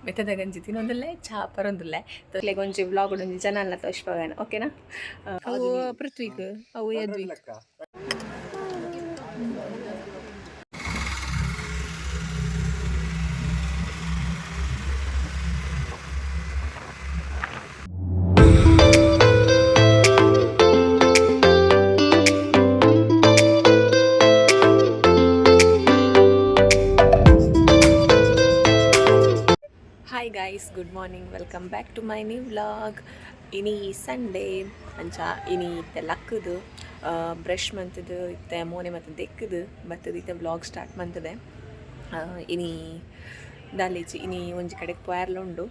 ಮೆತ್ತದ ಗಂಜಿ ತಿನ್ನೊಂದುಲ್ಲೆ, ಚಾ ಪರೊಂದುಲ್ಲೆ. ತೊಕ್ಲೆಗ್ ಒಂಜಿ ವ್ಲಾಗ್ ಒಂಜಿ ಜನ ಅಲ್ಲ ತೋಷ್ಪವೇನ, ಓಕೆನಾ? ಅವು ಪೃಥ್ವಿಕ್, ಅವು ಯದ್ವಿಕ್. Hi guys, good morning, welcome back to my new vlog. ಇನಿ ಸಂಡೇ, ಅಂಚ ಇನಿ ಇತ್ತೆ ಲಕ್ಕದು, ಬ್ರಷ್ ಮಂತದು, ಇತ್ತೆ ಮೋನೆ ಮತ್ತು ದೆಕ್ಕದು ಬತ್ತದು ಇತ್ತೆ ವ್ಲಾಗ್ ಸ್ಟಾರ್ಟ್ ಮಂತದೆ. ಇನಿ ದಾಲೇಜಿ, ಇನಿ ಒಂಜಿ ಕಡೆಗೆ ಪೋಯರ್ಲ ಉಂಡು.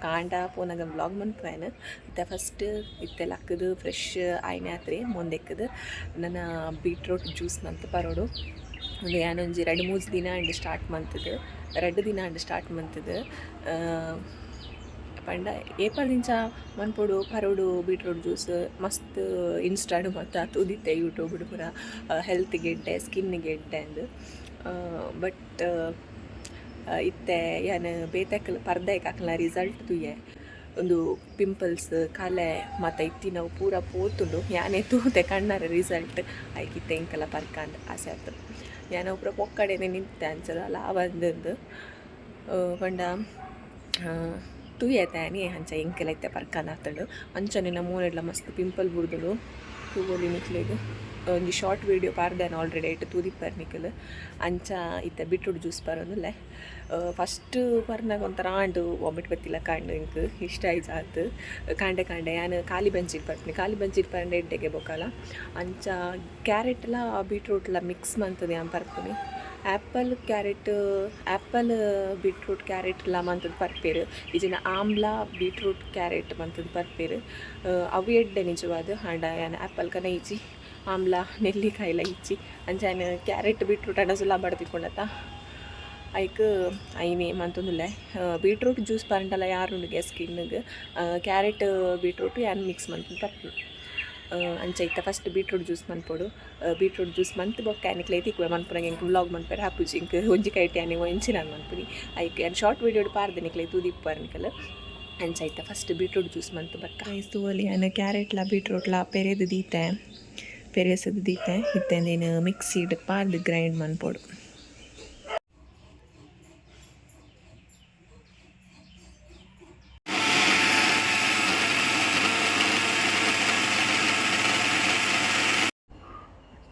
ಕಾಂಡ ಪೋನಾಗ ವ್ಲಾಗ್ ಮನ್ಪುವೆನ್. ಇತ್ತೆ ಫಸ್ಟ್ ಇತ್ತೆ ಲಕ್ಕದು ಫ್ರೆಶ್ ಆಯ್ನೆ ಆತ್ರಿ ಮೊಂದೆಕ್ಕದು ನನ್ನ ಬೀಟ್ರೂಟ್ ಜ್ಯೂಸ್ ಮಂತ್ ಪರೋಡು. ಒಂದು ಯಾನೊಂಜಿ ರಡ್ಡ್ ಮೂಜಿ ದಿನ ಅಂಡ್ ಸ್ಟಾರ್ಟ್ ಮಂತದು, ರಡ್ಡ್ ದಿನ ಅಂಡ್ ಸ್ಟಾರ್ಟ್ ಮಂತದು. ಪಂಡ ಏಪಲ್ದಿಂಚ ಮನ್ಪೊಡು, ಪರೋಡು ಬೀಟ್ರೂಟ್ ಜ್ಯೂಸ್ ಮಸ್ತ್ ಇನ್ಸ್ಟಾಡ್ ಮತ್ತ ತೂದಿತ್ತೆ, ಯೂಟ್ಯೂಬ್ಡ್ ಪೂರ ಹೆಲ್ತ್ಗೆ ಎಡ್ಡೆ, ಸ್ಕಿನ್ಗೆ ಎಡ್ಡೆ ಅಂದ್. ಬಟ್ ಇತ್ತೆ ಯಾನ್ ಬೇತೆಕ್ಲ್ ಪರ್ದಾಯ್ಕ್ ಅಕ್ಲ್ನ ರಿಸಲ್ಟ್ ತೂಯೆ. ಒಂದು ಪಿಂಪಲ್ಸ್, ಕಲೆ ಮಾತ ಇತ್ತಿನವು ಪೂರ ಪೋತುಂಡು. ಯಾನೇ ತೂತೆ ಕಣ್ಣಾರೆ ರಿಸಲ್ಟ್. ಐಕ್ ಇತ್ತೆ ಎಂಕಲ ಪರ್ಕಂದ್ ಆಸೆ ಆತು. ಯಾನ್ ಅವು ಪೂರ ಪೊಕ್ಕಡೆನೆ ನಿಂತೆ, ಅಂಚ ಆವಂದಂದು. ಪಂಡ ತೂಯೆ ತಾನಿ, ಅಂಚ ಎಂಕಲ ಇತ್ತೆ ಪರ್ಕಂದ್ ಆತುಂಡು. ಅಂಚನೆ ಮೋನೆಡ್ಲ ಮಸ್ತ್ ಪಿಂಪಲ್ ಬುಡ್ದುಂಡು, ತೂವೊಲಿ ನಿಕ್ಲೆಗ್. ಒಂಜಿ ಶಾರ್ಟ್ ವೀಡಿಯೋ ಪಾರ್ದೆನ ಆಲ್ರೆಡಿ, ಐಟ್ ತೂದಿಪ್ಪರ್ ನಿಕುಲು. ಅಂಚ ಇತ್ತೆ ಬೀಟ್ರೂಟ್ ಜ್ಯೂಸ್ ಪರೊಂದುಲ್ಲೆ. ಫಸ್ಟ್ ಪರ್ನಾಗ ಒಂಥರ ಆಂಡ್, ವಾಮಿಟ್ ಬತ್ತಿಲಕ ಆಂಡ್. ಎಂಕ್ ಇಷ್ಟ ಆಯ್ಜಾತ್. ಕಾಂಡೆ ಕಾಂಡೆ ಯಾನ್ ಖಾಲಿ ಬಂಜಿಡ್ ಪರ್ಪುನಿ. ಖಾಲಿ ಬಂಜಿಡ್ ಪರ್ಂಡ ಎಡ್ಡೆಗೆ ಬೊಕಲ. ಅಂಚ ಕ್ಯಾರೆಟ್ಲ ಬೀಟ್ರೂಟ್ಲ ಮಿಕ್ಸ್ ಮಂತುದು ಯಾನ್ ಪರ್ಪುನಿ. ಆ್ಯಪಲ್ ಕ್ಯಾರೆಟ್, ಆ್ಯಪಲ್ ಬೀಟ್ರೂಟ್ ಕ್ಯಾರೆಟ್ಲ ಮಂತುದು ಪರ್ಪೆರ್. ಇಜಿಂಡ ಆಮ್ಲ ಬೀಟ್ರೂಟ್ ಕ್ಯಾರೆಟ್ ಮಂತುದು ಪರ್ಪೆರ್. ಅವು ಎಡ್ಡೆ ನಿಜವಾದ್. ಆಂಡ ಯಾನ್ ಆ್ಯಪಲ್ ಕನ ಇಜ್ಜಿ, ಆಮ್ಲ ನೆಲ್ಲಿಕಾಯಿಲ ಇಜ್ಜಿ. ಅಂಚ ಯಾನ್ ಕ್ಯಾರೆಟ್ ಬೀಟ್ರೂಟ್ ಆಂಡ ಸುಲಭ ತಿಕ್ಕೊಂಡತ್ತ, ಐಕ್ ಐನೆ ಮಂತೊಂದುಲ್ಲೆ. ಬೀಟ್ರೂಟ್ ಜ್ಯೂಸ್ ಪರ್ಂಡಲ ಯಾರುಂಡುಗೆ ಸ್ಕಿನ್ಗೆ. ಕ್ಯಾರೆಟ್ ಬೀಟ್ರೂಟ್ ಯಾನ್ ಮಿಕ್ಸ್ ಮಂತುದು ಪರ್ಪುನಿ. ಅಂಚ ಇತ್ತೆ ಫಸ್ಟ್ ಬೀಟ್ರೂಟ್ ಜ್ಯೂಸ್ ಮನ್ಪೊಡು. ಬೀಟ್ರೂಟ್ ಜ್ಯೂಸ್ ಮಂತ್ ಬೊಕ್ಕ ನಿಕ್ಲೆ ತಿಕ್ಕುವೆ. ಮನ್ಪುನಗ ಎಂಕ್ ವ್ಲಾಗ್ ಮನ್ಪೆರೆ ಆಪುಜಿ. ಎಂಕ್ ಒಂಜಿ ಕೈಟ್ ಯಾನ್ ಎಂಚಿನ ಮನ್ಪುನಿ? ಐಕ್ ಯಾನ್ ಶಾರ್ಟ್ ವೀಡಿಯೋಡ್ ಪಾರ್ದೆ, ನಿಕ್ಲೆ ತೂದಿಪ್ಪರ್ ನಿಕಲ್. ಅಂಚ ಇತ್ತೆ ಫಸ್ಟ್ ಬೀಟ್ರೂಟ್ ಜ್ಯೂಸ್ ಮಂತ್ ಬೊಕ್ಕ. ತೂವೊಲಿ, ಯಾನ್ ಕ್ಯಾರೆಟ್ಲ ಬೀಟ್ರೂಟ್ಲ ಪೆರೆದು ದೀತೆ, ಪೆರೆಸದು ದೀತೆ. ಇತ್ತೆ ನೀನು ಮಿಕ್ಸಿಡ್ ಪಾರ್ದು ಗ್ರೈಂಡ್ ಮನ್ಪೊಡು.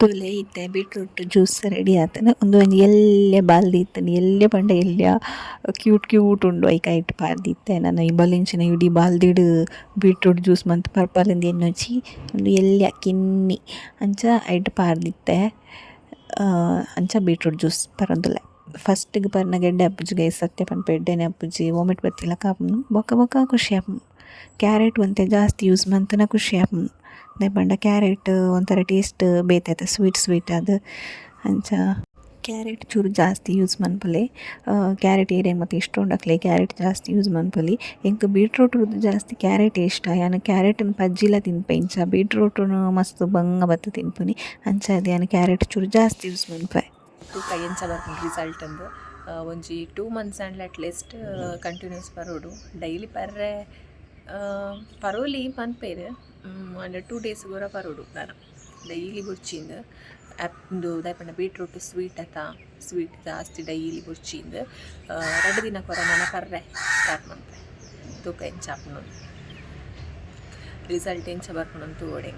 ತೂಲೆ, ಇತ್ತೆ ಬೀಟ್ರೂಟ್ ಜ್ಯೂಸ್ ರೆಡಿ ಆತುಂಡು. ಉಂದು ಒಂಜಿ ಎಲ್ಯ ಬಾಲ್ದಿ ಇತ್ತುಂಡು. ಎಲ್ಯ ಪಂಡ ಎಲ್ಯ, ಕ್ಯೂಟ್ ಕ್ಯೂಟ್ ಉಂಡು. ಐಕ್ ಐಟ್ ಪಾರ್ದಿತ್ತೆ. ನನ ಈ ಬಲಿಂಚಿನ ಇಡೀ ಬಾಲ್ದಿಡ್ ಬೀಟ್ರೂಟ್ ಜ್ಯೂಸ್ ಮಂತ್ ಪರ್ಪಲೆಂದ್ ಎನ್ನೊಚಿ. ಉಂದು ಎಲ್ಯ ಕಿನ್ನಿ, ಅಂಚ ಐಟ್ ಪಾರ್ದಿತ್ತೆ. ಅಂಚ ಬೀಟ್ರೂಟ್ ಜ್ಯೂಸ್ ಪರೊಂದುಲ್ಲೆ. ಫಸ್ಟ್ ಗ್ ಪರ್ನಗ ಎಡ್ಡೆ ಆಪುಜಿ ಗೈಸ್, ಸತ್ಯ ಪನ್ಪೆ, ಎಡ್ಡೆನೆ ಆಪುಜಿ. ವಾಮಿಟ್ ಬತ್ತಿಲಕ ಆಪುಂಡು. ಬೊಕ ಬೊಕ ಖುಷಿ ಆಪುಂಡು. ಕ್ಯಾರೆಟ್ ಒಂತೆ ಜಾಸ್ತಿ ಯೂಸ್ ಮಂತುಂಡ ಖುಷಿ ಆಪುಂಡು. ದಾಯೆ ಪಂಡ ಕ್ಯಾರೆಟ್ ಒಂಥರ ಟೇಸ್ಟ್ ಬೇತೆ ಅತ, ಸ್ವೀಟ್ ಸ್ವೀಟ್ ಆದ್. ಅಂಚ ಕ್ಯಾರೆಟ್ ಚೂರು ಜಾಸ್ತಿ ಯೂಸ್ ಮನ್ಪುಲೆ. ಕ್ಯಾರೆಟ್ ಏರೆಗ್ ಮಾತ ಇಷ್ಟ ಉಂಡು ಅಕ್ಲೆಗ್ ಕ್ಯಾರೆಟ್ ಜಾಸ್ತಿ ಯೂಸ್ ಮನ್ಪೊಲಿ. ಎಂಕ್ ಬೀಟ್ರೂಟ್ ರ್ದು ಜಾಸ್ತಿ ಕ್ಯಾರೆಟ್ ಇಷ್ಟ. ಯಾನ್ ಕ್ಯಾರೆಟ್ ನ್ ಪಜ್ಜಿಲ ತಿನ್ಪೆ. ಇಂಚ ಬೀಟ್ರೂಟ್ ನು ಮಸ್ತ್ ಬಂಗ ಬತ್ತ್ ತಿನ್ಪುನಿ. ಅಂಚಾದ್ ಯಾನ್ ಕ್ಯಾರೆಟ್ ಚೂರು ಜಾಸ್ತಿ ಯೂಸ್ ಮನ್ಪುವೆ. ತೂಕ ಎಂಚ ಬರ್ಪುಂಡು ರಿಸಲ್ಟ್ ಅಂದ್. ಒಂಜಿ 2 ಮಂತ್ಸ್ ಆಂಡ್ಲ ಅಟ್ಲೀಸ್ಟ್ ಕಂಟಿನ್ಯೂಸ್ ಪರೋಡು. ಡೈಲಿ ಪರ್ರೆ ಪರೋಲಿ ಪನ್ಪೆರ್, ಆಂಡ 2 ಡೇಸ್ ಪೂರ ಪರೋಡು ದಾನ, ಡೈಲಿ ಬೊರ್ಚಿಂದ್. ಉಂದು ದಾಯೆ ಪಂಡ ಬೀಟ್ರೂಟ್ ಸ್ವೀಟ್ ಅತ, ಸ್ವೀಟ್ ಜಾಸ್ತಿ ಡೈಲಿ ಬೊರ್ಚಿಂದ್. ರಡ್ಡ್ ದಿನಕ್ಕೊರ ನನ ಪರ್ರೆ ಸ್ಟಾರ್ಟ್ ಮನ್ಪೆ. ತೂಕ ಎಂಚ ಆಪುಂಡು, ರಿಸಲ್ಟ್ ಎಂಚ ಬರ್ಪುಂಡು ತೂವೊಡೆ.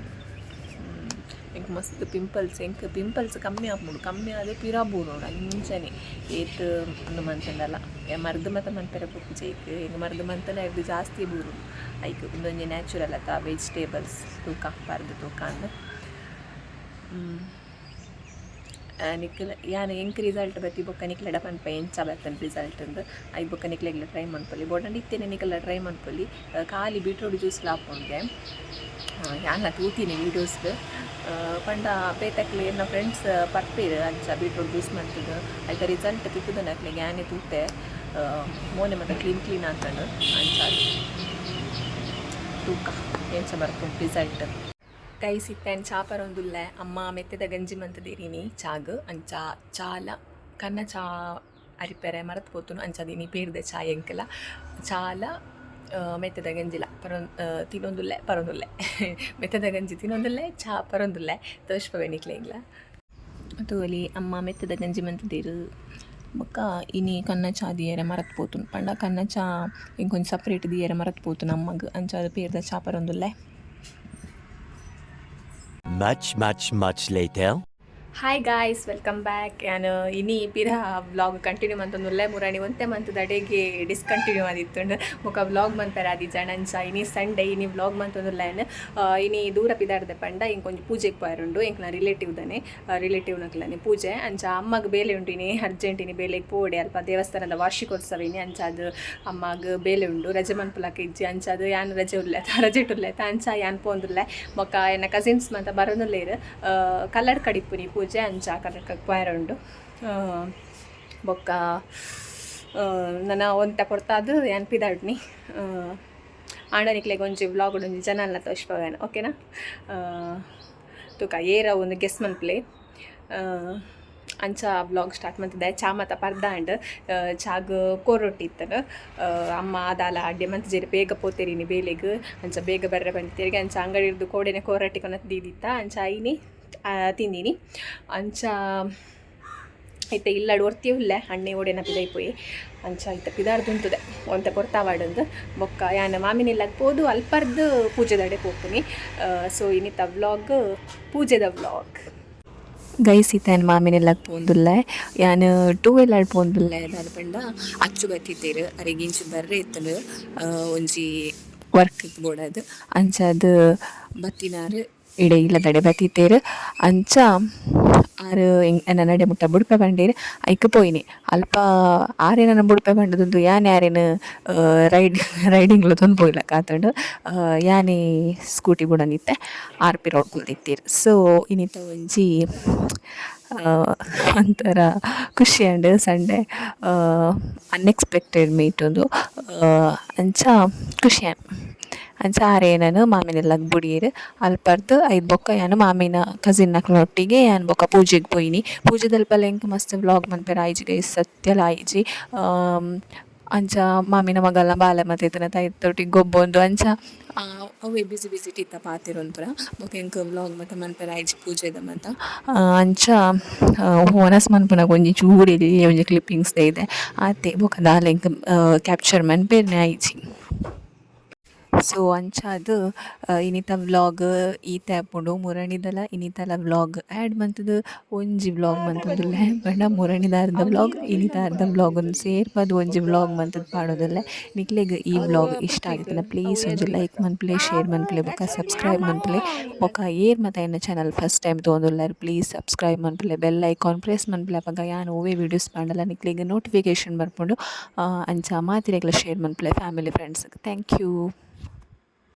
ಎಂಕ್ ಮಸ್ತ್ ಪಿಂಪಲ್ಸ್, ಎಂಕ್ ಪಿಂಪಲ್ಸ್ ಕಮ್ಮಿ ಆಪುಂಡು, ಕಮ್ಮಿ ಆದ್ ಪಿರ ಬೂರುಂಡು. ಅಂಚನೆ ಏತ್ ಉಂದು ಮಂತುಂಡಲ ಮರ್ದ್ ಮಾತ ಮನ್ಪೆರೆ ಪೋಪುಜಿ ಐಕ್. ಎಂಕ್ ಮರ್ದ್ ಮಂತುಂಡ ಐರ್ದ್ ಜಾಸ್ತಿ ಬೂರುಂಡು. ಐಕ್ ಉಂದೊಂಜಿ ನ್ಯಾಚುರಲ್ ಅತ್ತ, ವೆಜಿಟೇಬಲ್ಸ್. ತೂಕ, ಪರ್ದ್ ತೂಕ ಅಂದ್. ನಿಕ್ಲ್ ಯಾನ್ ಎಂಕ್ ರಿಸಲ್ಟ್ ಬತ್ತಿ ಬೊಕ್ಕ ನಿಕ್ಲೆಡ ಪನ್ಪೆ ಎಂಚ ಬತ್ತುಂಡು ರಿಸಲ್ಟ್ ಅಂದ್. ಐಕ್ ಬೊಕ್ಕ ನಿಕ್ಲೆಗ್ಲ ಟ್ರೈ ಮನ್ಪೊಲಿ. ಬೋಡಂಡ ಇತ್ತೆನೆ ನಿಕಲ್ಲ ಟ್ರೈ ಮನ್ಪೊಲಿ. ಖಾಲಿ ಬೀಟ್ರೂಟ್ ಜ್ಯೂಸ್ಲ ಆಪುಂಡುಗೆ. ಯಾನ್ಲ ತೂತೀನಿ ವೀಡಿಯೋಸ್. ಪಂಡ ಬೇತೆಕ್ಲು ಎನ್ನ ಫ್ರೆಂಡ್ಸ್ ಪರ್ಪೆರ್ ಅಂಚ ಬೀಟ್ರೂಟ್ ಜ್ಯೂಸ್ ಮಂತುದು. ಐತ ರಿಸಲ್ಟ್ ತಿಕ್ಕುದುಂಡು ಅಕ್ಲೆಗ್. ಯಾನೆ ತೂತೆ, ಮೋನೆ ಮಾತ ಕ್ಲೀನ್ ಕ್ಲೀನ್ ಆತುಂಡು. ಅಂಚ ತೂಕ ಎಂಚ ಬರ್ಪುಂಡು ರಿಸಲ್ಟ್. ಗೈಸ್, ಇತ್ತೆ ಚಾ ಪರೊಂದುಲ್ಲೆ. ಅಮ್ಮ ಮೆತ್ತೆದ ಗಂಜಿ ಮಂತುದಿರಿನಿ ಚಾಗ್. ಅಂಚ ಚಾಲ ಕನ್ನ ಚಾ. ಅರಿಪೆರೆ ಮರತ್ ಪೋತುನು. ಅಂಚಾದ್ ಇನಿ ಪೇರ್ದ ಚಾ ಎಂಕಲ ಚಾಲ ಮೆತ್ತೆದ ಗಂಜಿಲ ಪರೊನ್ ತಿನೊಂದುಲ್ಲೆ ಪರೊಂದುಲ್ಲೆ. ಮೆತ್ತೆದ ಗಂಜಿ ತಿನೊಂದುಲ್ಲೆ, ಚಾ ಪರೊಂದುಲ್ಲೆ. ತೋಜ್ಪವೆ ನಿಕ್ಲೆಗ್ಲ. ತೂವೊಲಿ, ಅಮ್ಮ ಮೆತ್ತೆದ ಗಂಜಿ ಮಂತುದೆರ್. ಬೊಕ್ಕ ಇನಿ ಕನ್ನ ಚಾ ದಿಯರೆ ಮರತ್ ಪೋತುನು ಪಂಡ ಕನ್ನ ಚಾ ಎಂಕೊಂಜಿ ಸಪ್ರೇಟ್ ದಿಯರೆ ಮರತ್ ಪೋತುನು ಅಮ್ಮಗ್. ಅಂಚಾದ್ ಪೇರ್ದ ಚಾ ಪರೊಂದುಲ್ಲೆ. Much, much, much later. Hi guys, welcome back. ಯಾನ್ ಇನಿ ಪಿರ ವ್ಲಾಗ್ ಕಂಟಿನ್ಯೂ ಮಂತೊಂದುಲ್ಲೆ. ಮುರಾನಿ ಒಂತೆ ಮಂತದ ಅಡೆಗೆ ಡಿಸ್ಕಂಟಿನ್ಯೂ ಆದಿತ್ತುಂಡು. ಬೊಕ ವ್ಲಾಗ್ ಮನ್ಪೆರೆ ಆದಿಜ್ಜಂಡ್. ಅಂಚ ಇನಿ ಸಂಡೇ, ಇನಿ ವ್ಲಾಗ್ ಮಂತೊಂದುಲ್ಲೆ ಯಾನ್. ಇನಿ ದೂರ ಪಿದಾಡ್ದೆ ಪಂಡ ಇಂಕೊಂಜಿ ಪೂಜೆಗ್ ಪೋಯೆರುಂಡು. ಎಂಕ್ನ ರಿಲೇಟಿವ್ ದನೆ, ರಿಲೇಟಿವ್ ನಕ್ಲನೆ ಪೂಜೆ. ಅಂಚ ಅಮ್ಮಗ್ ಬೇಲೆ ಉಂಡು ಇನಿ, ಅರ್ಜೆಂಟ್ ಇನಿ ಬೇಲೆಗ್ ಪೋಡೆ. ಅಲ್ಪ ದೇವಸ್ಥಾನದ ವಾರ್ಷಿಕೋತ್ಸವ ಇನಿ. ಅಂಚಾದ್ ಅಮ್ಮಗ್ ಬೇಲೆ ಉಂಡು, ರಜೆ ಮನ್ಪುಲಕ ಇಜ್ಜಿ. ಅಂಚಾದ್ ಯಾನ್ ರಜೆ ಉಲ್ಲೆ, ರಜೆಟ್ ಉಲ್ಲೆ. ಅಂಚ ಯಾನ್ ಪೋಂದುಲ್ಲೆ. ಬೊಕ್ಕ ಎನ್ನ ಕಸಿನ್ಸ್ ಮಾತ ಬರೋನುಲ್ಲೇರ್. ಕಲ್ಲಡ್ಕಡ್ ಇಪ್ಪುನಿ ಪೂಜೆ. ಅಂಚ ಕಲ್ಲಡ್ಕಗ್ ಪೋಯೆರೆ ಉಂಡು. ಬೊಕ್ಕ ನನ ಒಂತೆ ಪೊರ್ತಾದ್ ಯಾನ್ ಪಿದಾಡ್ನಿ. ಆಂಡ ನಿಕ್ಲೆಗ್ ಒಂಜಿ ವ್ಲಾಗ್ ಒಂಜಿ ಜನಲ್ನ ತೋಜ್ಪಾವೆನ್, ಓಕೆನಾ? ತೂಕ, ಏರ ಒಂದು ಗೆಸ್ ಮನ್ಪುಲೆ. ಅಂಚ ವ್ಲಾಗ್ ಸ್ಟಾರ್ಟ್ ಮಂತಿದ್ದೆ. ಚಾ ಮಾತ ಪರ್ದಾಂಡ್. ಚಾಗ್ ಕೋರೊಟ್ಟಿ ಇತ್ತಂಡ್. ಅಮ್ಮ ದಾಲ ಅಡ್ಡೆ ಮಂತಿಜೆರ್. ಬೇಗ ಪೋತೇರಿನಿ ಬೇಲೆಗ್, ಅಂಚ ಬೇಗ ಬರ್ರೆ ಬಂದಿತ್ತೇರಿಗೆ. ಅಂಚ ಅಂಗಡಿರ್ದು ಕೋಡೆನೆ ಕೋರಟ್ಟಿ ಕೊನತ್ ದೀದಿತ್ತ. ಅಂಚ ಐನಿ ತಿಂದಿನಿ. ಅಂಚ ಇತ್ತೆ ಇಲ್ಲಡ್ ಒರ್ತಿ ಉಲ್ಲೆ. ಅಣ್ಣೆ ಓಡೆನ ಪಿದೈ ಪೋಯಿ. ಅಂಚ ಇತ್ತೆ ಪಿದಾಡ್ದುಂತುದೆ, ಒಂತೆ ಪೊರ್ತಾವಡಂದು. ಬೊಕ್ಕ ಯಾನ್ ಮಾಮಿನಿಲ್ಲಗ್ ಪೋದು ಅಲ್ಪರ್ದು ಪೂಜೆದಡೆ ಪೋಪುನಿ. ಸೊ ಇನಿತ ವ್ಲಾಗ್ ಪೂಜೆದ ವ್ಲಾಗ್. ಗೈಸ್, ಇತ್ತೆ ಯಾನ್ ಮಾಮಿನಿಲ್ಲಗ್ ಪೋಂದುಲ್ಲೆ. ಯಾನ್ ಟೂ ವೀಲರ್ ಪೋಂದುಲ್ಲೆ. ದಾದ ಪಂಡ ಅಚ್ಚು ಬತ್ತಿತ್ತೆರ್. ಅರೆಗ್ ಇಂಚ ಬರ್ರೆ ಇತ್ತುಂಡು, ಒಂಜಿ ವರ್ಕ್ ಬೋಡಾದ್. ಅಂಚಾದ್ ಬತ್ತಿನಾರ್ ಇಡೆ ಇಲ್ಲದಡೆ ಬತ್ತಿತ್ತೆರ್. ಅಂಚ ಆರ್ ಎನ್ನ ನಡೆ ಮುಟ್ಟ ಬುಡ್ಪೆ ಪಂಡೆರ್, ಐಕ್ ಪೋಯಿನಿ. ಅಲ್ಪ ಆರೇನನ ಬುಡ್ಪೆ ಪಂಡದುಂದು ಯಾನ್ ಯಾರೇನು ರೈಡಿಂಗ್ ಲೊತೊಂದು ಪೋಯಿಲಕ ಆತುಂಡು. ಯಾನೇ ಸ್ಕೂಟಿ ಬುಡೊಂದಿತ್ತೆ, ಆರ್ ಪಿರವುಡು ಕುಲ್ದಿತ್ತೆರ್. ಸೊ ಇನಿತ ಒಂಜಿ ಒಂಥರ ಖುಷಿ ಆಂಡ್. ಸಂಡೆ ಅನ್ಎಕ್ಸ್ಪೆಕ್ಟೆಡ್ ಮೀಟ್ ಉಂದು. ಅಂಚ ಖುಷಿ ಆಂಡ್. ಅಂಚ ಆರ್ ಎನನ್ ಮಾಮಿನಿಲ್ಲಗ್ ಬುಡಿಯೆರ್. ಅಲ್ಪರ್ದ್ ಐದ್ ಬೊಕ್ಕ ಯಾನ್ ಮಾಮಿನ ಕಸಿನ್ ನಕ್ಲೆನೊಟ್ಟಿಗೆ ಯಾನ್ ಬೊಕ್ಕ ಪೂಜೆಗ್ ಪೋಯಿನಿ. ಪೂಜೆದಲ್ಪಲ ಎಂಕ್ ಮಸ್ತ್ ವ್ಲಾಗ್ ಮನ್ಪೆರೆ ಆಯಿಜಿ ಗೈಸ್, ಸತ್ಯಲ ಆಯಿಜಿ. ಅಂಚ ಮಾಮಿನ ಮಗಲ್ನ ಬಾಲೆ ಮಾತ ಇತ್ತಿನ ಐತೊಟ್ಟಿಗೆ ಗೊಬ್ಬೊಂದು, ಅಂಚ ಅವ್ವೆ ಬಿಸಿ ಬಿಸಿ ಇತ್ತ ಪಾತೆರೊಂದು ಪೂರ. ಬೊಕ ಎಂಕ್ ವ್ಲಾಗ್ ಮಾತ ಮನ್ಪೆರೆ ಆಯಿಜಿ ಪೂಜೆದ ಮಾತ. ಅಂಚ ವನಸ್ ಮನ್ಪುನಗ ಒಂಜಿ ಚೂರು ಎಲ್ಯ ಒಂಜಿ ಕ್ಲಿಪ್ಪಿಂಗ್ಸ್ ದೈದೆ ಆತೆ. ಬೊಕ ದಾಲ ಎಂಕ್ ಕ್ಯಾಪ್ಚರ್ ಮನ್ಪೆರ್ನೆ ಆಯಿಜಿ. ಸೊ ಅಂಚಾದ್ ಇನಿತ ವ್ಲಾಗ್ ಈತೆ ಆಪುಂಡು. ಮುರಣಿದಲ ಇನಿತಲ ವ್ಲಾಗ್ ಆ್ಯಡ್ ಮಂತುದು ಒಂಜಿ ವ್ಲಾಗ್ ಮಂತುದುಲ್ಲೆ. ಪಂಡ ಮುರಣಿದಾರದ ವ್ಲಾಗ್, ಇನಿತಾರದ ವ್ಲಾಗ್ ಸೇರ್ಪದ್ ಒಂಜಿ ವ್ಲಾಗ್ ಮಂತುದು ಪಾಡೊಂದುಲ್ಲೆ. ನಿಕ್ಲೆಗ್ ಈ ವ್ಲಾಗ್ ಇಷ್ಟ ಆಗಿತ್ತುಂಡ ಪ್ಲೀಸ್ ಒಂಜಿ ಲೈಕ್ ಮನ್ಪುಲೆ, ಶೇರ್ ಮನ್ಪುಲೆ ಬೊಕ ಸಬ್ಸ್ಕ್ರೈಬ್ ಮನ್ಪುಲೆ. ಬೊಕ ಏರ್ ಮಾತ ಎನ್ನ ಚಾನಲ್ ಫಸ್ಟ್ ಟೈಮ್ ತೂವೊಂದುಲ್ಲೆರ್, ಪ್ಲೀಸ್ ಸಬ್ಸ್ಕ್ರೈಬ್ ಮನ್ಪುಲೆ, ಬೆಲ್ ಐಕಾನ್ ಪ್ರೆಸ್ ಮನ್ಪುಲೆ. ಅಪಗ ಯಾನ್ ಒವ್ವೆ ವೀಡಿಯೋಸ್ ಪಾಂಡಲ ನಿಕ್ಲೆಗ್ ನೋಟಿಫಿಕೇಶನ್ ಬರ್ಪುಂಡು. ಅಂಚ ಮಾತೆರೆಗ್ಲ ಶೇರ್ ಮನ್ಪುಲೆ, family, friends. Thank you.